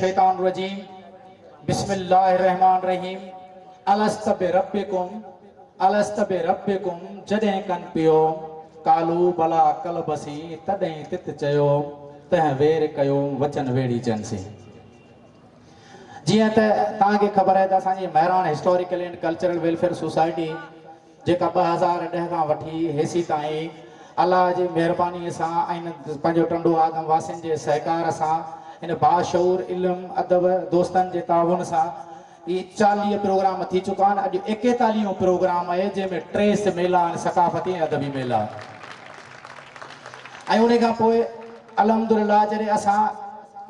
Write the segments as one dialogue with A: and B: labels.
A: الشيطان الرجيم بسم الله الرحمٰن الرحيم الست بربڪم الست بربڪم جڏهن ڪن پيو قالوا بليٰ قلب سين تڏهن تت چيو تنهن وير ڪيو وچن ويڙهيچن سين. جيئن ته توهان کي خبر آهي ته اسان جي Mehran historical and cultural welfare society جيڪا 2010 کان وٺي هيسي تائين الله جي مهرباني سان ۽ پنهنجو ٽنڊو آدم واسين جي سهڪار سان هن باشعور علم ادب دوستن جي تعاون سان هي 40 پروگرام ٿي چڪا آهن. اڄ ايڪيتاليهون پروگرام آهي جنهن ۾ ٽي ميلا آهن ثقافتي ۽ ادبي ميلا ۽ ان کان پوء الحمدلله جڏهن اسان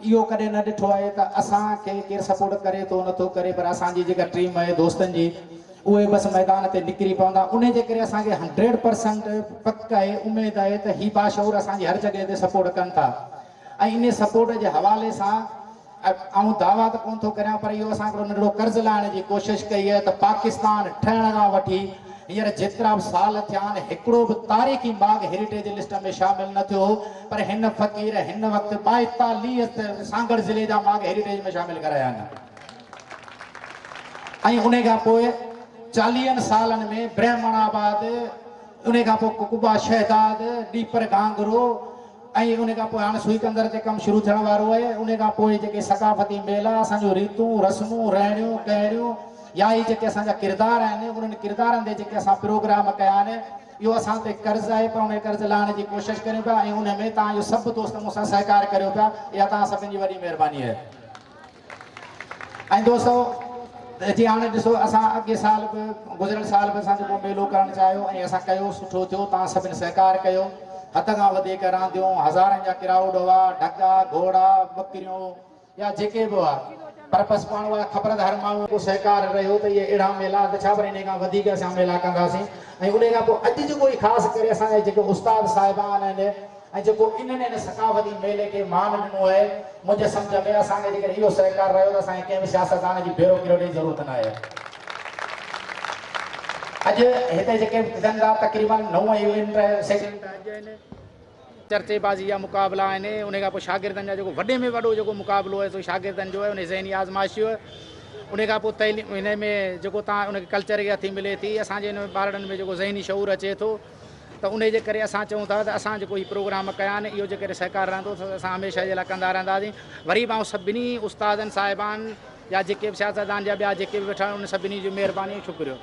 A: اهو ڪڏهن نه ڏٺو آهي ته اسان کي ڪير سپورٽ ڪري ٿو نٿو ڪري پر اسان جي جيڪا ٽيم آهي دوستن جي اهي بس ميدان تي نڪري پوندا انهي جي ڪري اسان کي 100% پڪ آهي اميد آهي ته هي باشعور اسان جي هر جڳهه تي سپورٽ ڪن ٿا ۽ انهي سپورٽ جي حوالي سان آئون دعويٰ ته ڪونه ٿو ڪريان پر اهو اسان هڪڙو ننڍڙو قرض لاهڻ جي ڪوشش ڪئي آهي ته پاڪستان ٺهڻ کان وٺي هينئر جيترا به سال ٿيا آهن هڪڙو به تاريخي ماڳ هيريٽيج لسٽ ۾ شامل نه ٿيو هو پر هن فقير هن وقت 42 سانگهڙ ضلعي جا ماڳ هيريٽيج ۾ شامل ڪرايا آهن ۽ انهي کان پوء 40 سالن ۾ برهمڻ آباد انهي کان پوء قبا شهداد ڏيپر گهانگهرو ۽ ان کان پوء هاڻ سوئي ڪندر تي ڪم شروع ٿيڻ وارو آهي. ان کان پوء جيڪي ثقافتي ميلا، اسان جون ريتون، رسمون، رهڻيون، ڪهڻيون يا هي جيڪي اسان جا ڪردار آهن، انهن ڪردارن تي جيڪي اسان پروگرام ڪيا آهن، اهو اسان تي قرض آهي پر ان قرض لاهڻ جي ڪوشش ڪريون پيا ۽ ان ۾ توهان جو سڀ دوست مون سان سهڪار ڪريو پيا، اها توهان سڀن جي وڏي مهرباني آهي. ۽ دوستو جي هاڻي ڏسو اسان اڳي سال به گذريل سال به اسان جيڪو ميلو ڪرڻ چاهيو ۽ اسان ڪيو سٺو ٿيو توهان سڀن سهڪار ڪيو حد کان وڌيڪ رانديون هزارن جا ڪرائوڊ هئا ڍڳا گهوڙا ٻڪريون يا جيڪي به هئا پر بس پاڻ اها خبر ته هر ماڻهو ڪو سهڪار رهيو ته اهي اهڙا ميلا ته ڇا پر انهي کان وڌيڪ اسان ميلا ڪنداسين ۽ انهي کان پوء اڄ جيڪو هي خاص ڪري اسان جا جيڪي استاد صاحبان آهن ۽ جيڪو انهن هن ثقافتي ميلي کي مان ڏنو آهي، منهنجي سمجهه ۾ اسان کي جيڪڏهن اهو سهڪار رهيو ته اسان کي ڪنهن به سياستدان جي بيوروڪريٽ جي ضرورت ناهي. اڄ هتي جيڪي به ٿين ٿا تقريبن نو ايونٽ سيگمينٽ اڄ آهن، چرچي بازي جا مقابلا آهن، انهي کان پوء شاگردن جا جيڪو وڏي ۾ وڏو جيڪو مقابلو آهي سو شاگردن جو آهي، انهي ذهني آزمائش جو آهي، انهي کان پوء تعليم هن ۾ جيڪو تان ان کي ڪلچر کي هٿي ملي ٿي، اسان جي هن ٻارڙن ۾ جيڪو ذهني شعور اچي ٿو. ته انهي جي ڪري اسان چئون ٿا ته اسان جيڪو هي پروگرام ڪيا آهن اهو جيڪڏهن سهڪار رهندو ته اسان هميشه جي لاء ڪندا رهنداسين. وري به آئون سڀني استادن صاحبان يا جيڪي به سياستدان يا ٻيا جيڪي به ويٺا آهن انهن سڀني جي مهرباني ۽ شڪريو.